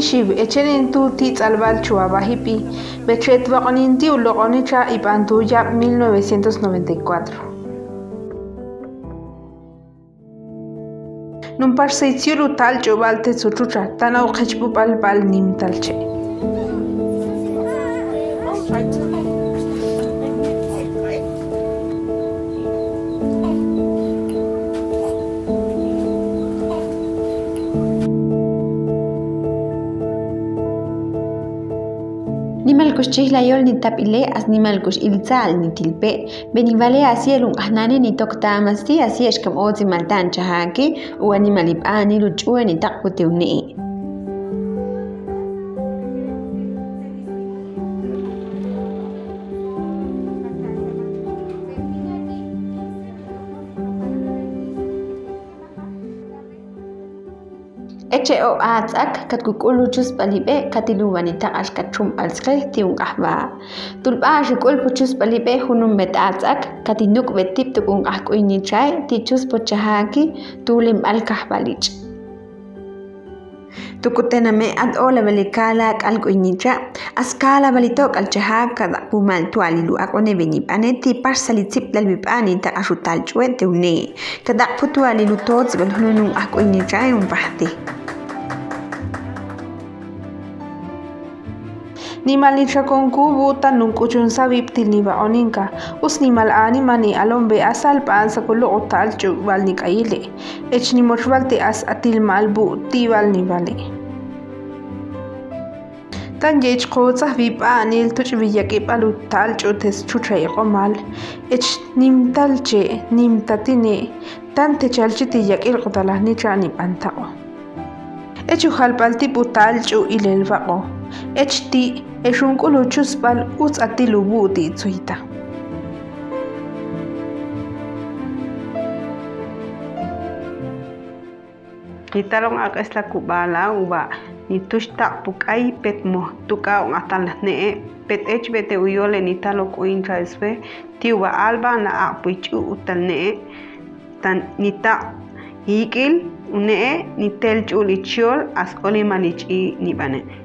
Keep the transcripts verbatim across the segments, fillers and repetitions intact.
Xiw, echen in tu ti' tz'alb'al Chuabajipi, bech'et waq'oninti' uloq'onicha' ib'an tu' yab' mil novecientos noventa y cuatro. Nunpax seis yul utal ch'ub'al te sutxutxa, tan awq'ejb'ub'al b'al nimtal che'. Nimal kux chijlayol nitab'ile', as nimal kux iltza'al nitilpe', beni wale' asiel un q'ajnane' nitok tamasti', asiel xkam otsi malta'n chajaki', u wanimal ib'anil uch'ue' nitaq'pu te une'e'. Eche' o atz'ak, kat kuk'ul uchusb'al ibe', kat iluwan itaq'ax kat chumb'al sqe ti' un q'ajb'a'. Tulb'ax uk'ul puchusb'al ibe' jununb'et atz'ak, kat inuk'b'et tib' tuk' un q'ajk'uy nichae' ti' chuspochajaki' tulenb'al kajb'al ich'. Tukutename' at olab'ale' kala' k'al k'uy nicha', as kalab'al itok'al chajak, kat aq'pumal tualil u aq'one' beni b'ane' ti' pax sali tzib'lal wib'an itaq'ax utal ch'ue' te une'e'. Kat aq'pu tualil utots'b'al junun un q'ajk'uy nichae' un pajti'. Nimal nichakon kubu' tan nunk'uchun sawib'til niwaq'oninka, us nimal anima ni'alonbe' asalb'an sak uloq' utal ch'ub'al nik'ayile', ech nimochb'al te as atil ma'al bu' ti' b'al niwale'. Tan yech kotzaj wib'anil tuch' wiyak'ib'al utal ch'u te sutxutxa iq'omal, ech nimtal che', nimtatine', tan techal chi ti' yak'il k'otalaj nicha' nib'an taq'o. Ech ujalb'al tib' utal ch'u ilel waq'o, ech ti' ex unk'ul uchusb'al utz atil ubu' ti' tzuyta. Nital on aq'esla kub'ala' uba' nituxtaq' puk'ay pet moj tuk'a on q'atal jne'e', pet echb'e te uyole' nital ok'u'incha' swe ti' uba' alb'an la aq'pu ich'u' utal ne'e', tan nitaq' yik'il une'e' nitel ch'ul ichol as olimal ich'i nib'ane'.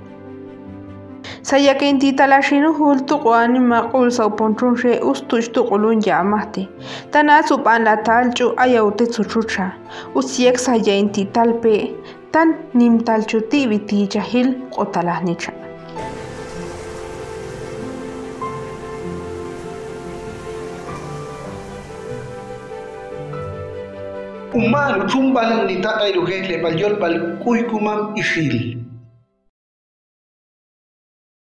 Sa' yak'in ti' tal axin ujul tuq' u anima k'ul sa' upon chunxe' us tuch' tuq' ulun yamajti'. Tan atz ub'an la tal ch'u' ay a utet sutxutxa, us yek' sa' ya'in ti' talpe', tan nimtal chuti'wi ti' chajil k'otalaj nicha'. Uma'n uchumb'al nitaq'el ujejleb'al yolb'al k'uy kumam ixil.